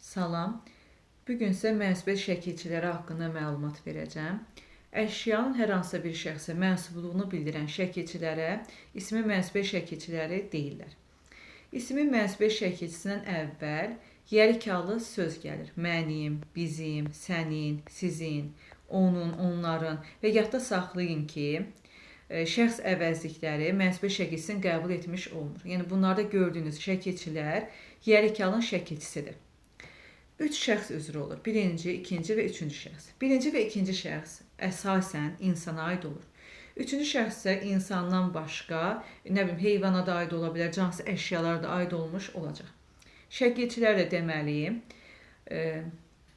Salam. Bu gün sizə mənsubiyət şəkilçiləri haqqında məlumat verəcəm. Əşyanın hər hansısa bir şəxsə mənsubluğunu bildirən şəkilçilərə ismi mənsubiyət şəkilçiləri deyirlər. İsmin mənsubiyət şəkilçisindən əvvəl yəlikallı söz gəlir. Mənim, bizim, sənin, sizin, onun, onların və yadda saxlayın ki, şəxs əvəzlikləri mənsubiyət şəkilçisini qəbul etmiş olmur. Yəni bunlarda gördüyünüz şəkilçilər yəlikalın şəkilçisidir. Üç şəxs üzrə olur. Birinci, ikinci və üçüncü şəxs. Birinci və ikinci şəxs əsasən insana aid olur. Üçüncü şəxs isə insandan başqa, nə bilim, heyvana da aid ola bilər, cansız əşyalara da aid olmuş olacaq. Şəkilçilər də deməli,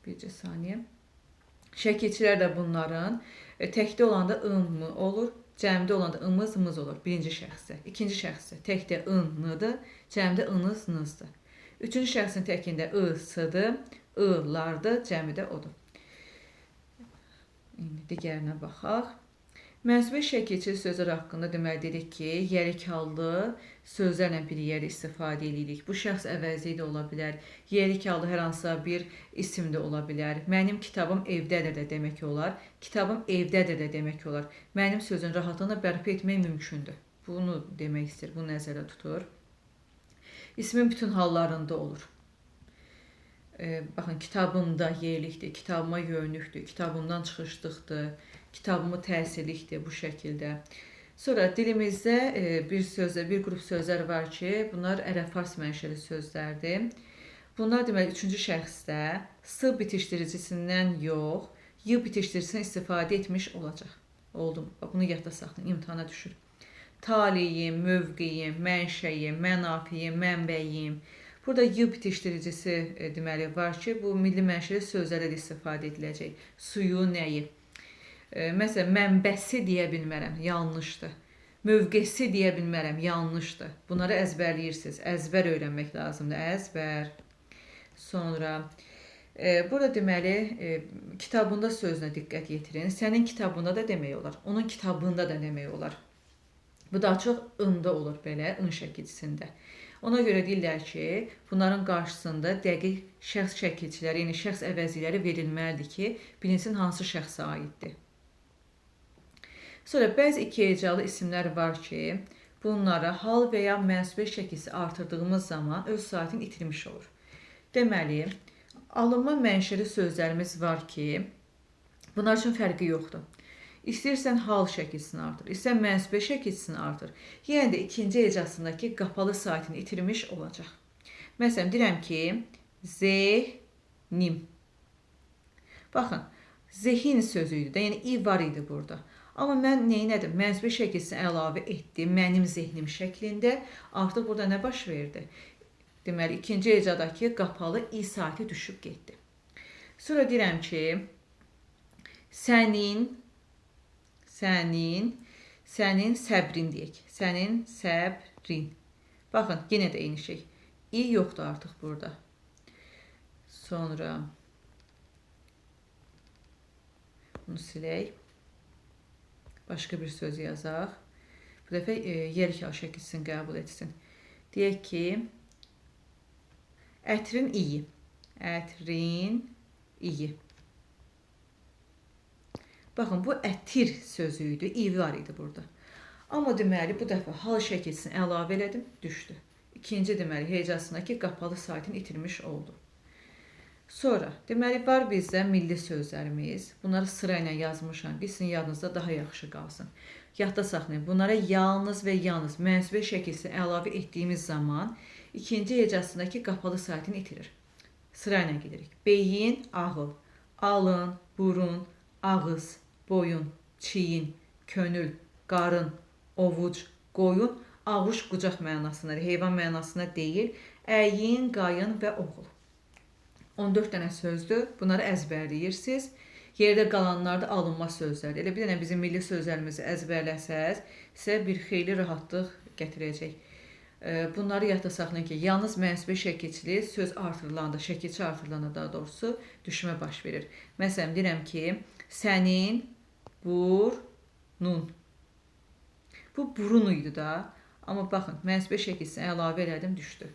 bircə saniyə. Şəkilçilər də bunların təkdə olanda ım olur, cəmdə olanda ımız, mız olur. Birinci şəxsdə. İkinci şəxsdə təkdə ın, nıdır, cəmdə ınız, nızdır. Üçüncü şəxsin təkində ı, s-dır, ı-lardır, cəmi də odur. İndi digərinə baxaq. Mənsubiyət şəkilçili sözlər haqqında deməli dedik ki, yəlikallı sözlərlə bir yerdə istifadə edirik. Bu şəxs əvəzliyi də ola bilər, yəlikallı hər hansısa bir isim də ola bilər. Mənim kitabım evdədir də demək olar, kitabım evdədir də demək olar. Mənim sözün rahatlığına bərpa etmək mümkündür. Bunu demək istəyir, bunu nəzərdə tutur. İsmin bütün hallarında olur. Baxın, kitabımda yerlikdir, kitabıma yönlükdür, kitabımdan çıxışlıqdır, kitabımı təsirlikdir bu şəkildə. Sonra dilimizdə bir qrup sözlər var ki, bunlar ərəb-fars mənşəli sözlərdir. Bunlar deməli üçüncü şəxsdə s bitişdiricisindən yox, y bitişdiricisindən istifadə etmiş olacaq. Oldu mu? Bax, bunu yadda saxlayın, imtahana düşür. Taleyim, mövqeyim, mənşəyim, mənafiyim, mənbəyim. Burada y bitişdiricisi deməli var ki, bu milli mənşəli sözlərdə də istifadə ediləcək. Suyu, nəyi? Məsələn, mənbəsi deyə bilmərəm, yanlışdır. Mövqesi deyə bilmərəm, yanlışdır. Bunları əzbərləyirsiniz. Əzbər öyrənmək lazımdır. Əzbər. Sonra burada deməli kitabında sözünə diqqət yetirin. Sənin kitabında da demək olar, onun kitabında da demək olar. Bu daha çox ında olur belə, ın şəkilçisində. Ona görə deyirlər ki, bunların qarşısında dəqiq şəxs şəkilçiləri, yəni şəxs əvəzlikləri verilməlidir ki, bilinsin hansı şəxsə aiddir. Sonra bəzi iki hecalı isimlər var ki, bunlara hal və ya mənsubiyət şəkilçisi artırdığımız zaman öz saatini itirmiş olur. Deməli, alınma mənşəli sözlərimiz var ki, bunlar üçün fərqi yoxdur. İstəyirsən hal şəkilçisini artır, istəyirsən mənsubiyət şəkilçisini artır. Yenə də ikinci hecasındakı qapalı saatini itirmiş olacaq. Məsələn, deyirəm ki, zehnim. Baxın, zehin sözü idi də, yəni i var idi burada. Amma mən neynədim? Mənsubiyət şəkilçisini əlavə etdim mənim zehnim şəklində. Artıq burada nə baş verdi? Deməli, ikinci hecadakı qapalı i saati düşüb getdi. Sonra deyirəm ki, sənin, sənin səbrin deyək. Sənin səbrin. Baxın, yenə də eyni şey. İ yoxdur artıq burada. Sonra bunu silək. Başqa bir söz yazaq. Bu dəfə yerkal şəkilçisini qəbul etsin. Deyək ki, ətrin iyi. Ətrin iyi. Baxın, bu ətir sözü idi, i var idi burada. Amma deməli, bu dəfə hal şəkilçisini əlavə elədim, düşdü. İkinci deməli, hecasındakı qapalı saatini itirmiş oldu. Sonra, deməli, var bizdə milli sözlərimiz. Bunları sırayla yazmışam ki, sizin yadınızda daha yaxşı qalsın. Yadda saxlayın, bunlara yalnız və yalnız mənsubiyət şəkilçisini əlavə etdiyimiz zaman ikinci hecasındakı qapalı saatini itirir. Sırayla gedirik. Beyin, ağıl, alın, burun, ağız, boyun, çiyin, könül, qarın, ovuc, qoyun, avuç, qucaq mənasında, heyvan mənasında deyil, əyin, qayın və oğul. 14 dənə sözdür. Bunları əzbərləyirsiniz. Yerdə qalanlar da alınma sözlərdir. Elə bir dənə bizim milli sözlərimizi əzbərləsəz, sizə bir xeyli rahatlıq gətirəcək. Bunları yadda saxlayın ki, yalnız mənsubiyət şəkilçiliyi söz artırılanda, şəkilçi artırılanda daha doğrusu düşmə baş verir. Məsələn, deyirəm ki, sənin burnun. Bu burun idi da. Amma baxın, mənsubiyət şəkilçisini əlavə elədim, düşdü.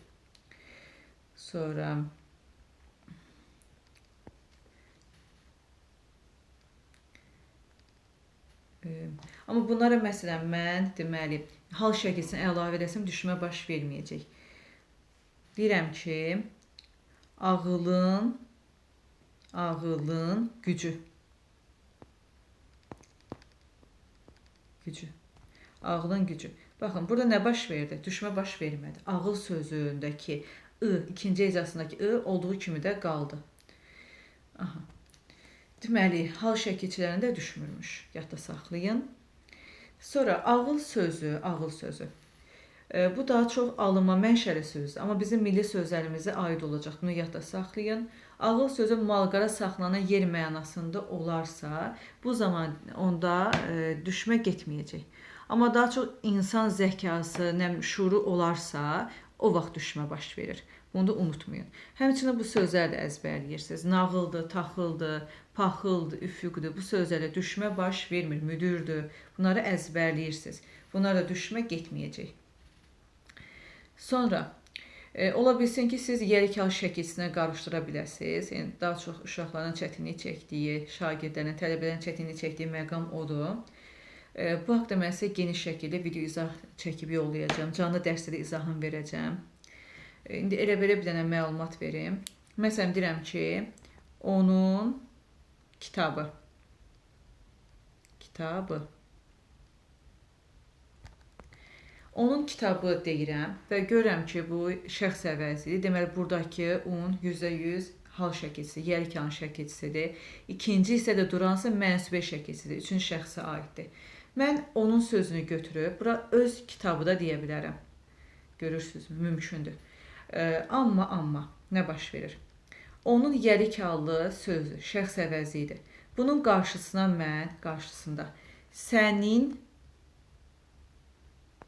Sonra Amma bunlara məsələn mən deməli hal şəkilçisini əlavə eləsəm düşmə baş verməyəcək. Deyirəm ki, ağılın gücü. Gücü. Ağılın gücü. Baxın, burada nə baş verdi? Düşmə baş vermədi. Ağıl sözündəki ı, ikinci hecasındakı ı olduğu kimi də qaldı. Aha. Deməli, hal şəkilçilərində düşmürmüş. Yadda saxlayın. Sonra ağıl sözü, ağıl sözü. Bu daha çox alınma mənşəli sözdür, amma bizim milli sözlərimizə aid olacaq. Bunu yadda saxlayın. Ağıl sözü malqara saxlanan yer mənasında olarsa, bu zaman onda düşmə getməyəcək. Amma daha çox insan zəkası, şuuru olarsa, o vaxt düşmə baş verir. Bunu da unutmayın. Həmçinin bu sözləri də əzbərləyirsiniz. Nağıldır, taxıldır, paxıldır, üfüqdür. Bu sözlərə düşmə baş vermir, müdürdür. Bunları əzbərləyirsiniz. Bunlara da düşmə getməyəcək. Sonra, ola bilsin ki, siz yerikal şəkilçisinə qarışdıra biləsiniz. Yəni, daha çox uşaqların çətinlik çəkdiyi, şagirdlərin, tələbələrin çətinlik çəkdiyi məqam odur. Bu haqda mən sizə geniş şəkildə video izah çəkib yollayacağam. Canlı dərsdə də izahını verəcəm. İndi elə belə bir dənə məlumat verim. Məsələn, deyirəm ki, onun kitabı. Kitabı. Onun kitabı deyirəm və görürəm ki, bu şəxs əvəzidir. Deməli, buradakı un 100% hal şəkilçisi, yerikan şəkilçisidir. İkinci hissədə duransa mənsubə şəkilçisidir. Üçüncü şəxsə aiddir. Mən onun sözünü götürüb, bura öz kitabı da deyə bilərəm. Görürsünüzmü? Mümkündür. Amma, nə baş verir? Onun yerikallı sözü, şəxs əvəzi idi. Bunun qarşısına mən, qarşısında sənin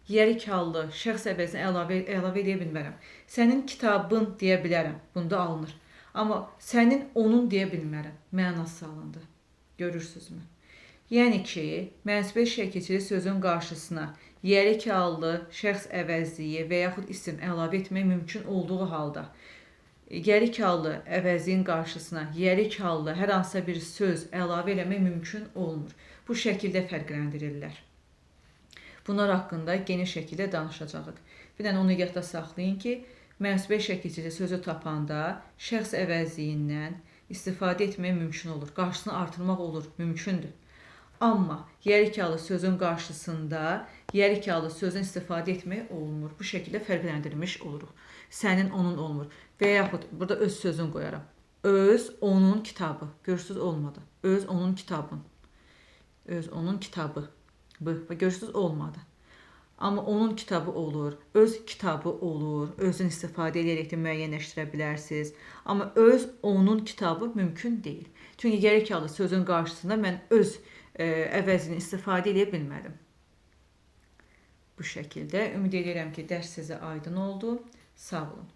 yerikallı şəxs əvəzini əlavə edə bilmərəm. Sənin kitabın deyə bilərəm. Bunda alınır. Amma sənin onun deyə bilmərəm. Mənası alındı. Görürsünüzmü? Yəni ki, mənsubə şəkilçili sözün qarşısına yerikallı şəxs əvəzliyi və yaxud isim əlavə etmək mümkün olduğu halda yerikallı əvəzliyin qarşısına yerikallı hər hansısa bir söz əlavə eləmək mümkün olmur. Bu şəkildə fərqləndirirlər. Bunlar haqqında geniş şəkildə danışacağıq. Bir dənə onu yadda saxlayın ki, mənsubə şəkilçili sözü tapanda şəxs əvəzliyindən istifadə etmək mümkün olur. Qarşısını artırmaq olur, mümkündür. Amma yerikallı sözün qarşısında yerikallı sözün istifadə etmək olmur. Bu şəkildə fərqləndirilmiş oluruq. Sənin, onun olmur. Və yaxud burada öz sözünü qoyaram. Öz, onun kitabı. Görürsünüz, olmadı. Öz, onun kitabın. Öz, onun kitabı. B. Görürsünüz, olmadı. Amma onun kitabı olur, öz kitabı olur, özün istifadə edərək də müəyyənləşdirə bilərsiniz. Amma öz, onun kitabı mümkün deyil. Çünki yerikallı sözün qarşısında mən öz əvəzini istifadə edə bilmədim. Bu şəkildə ümid edirəm ki, dərs sizə aydın oldu. Sağ olun.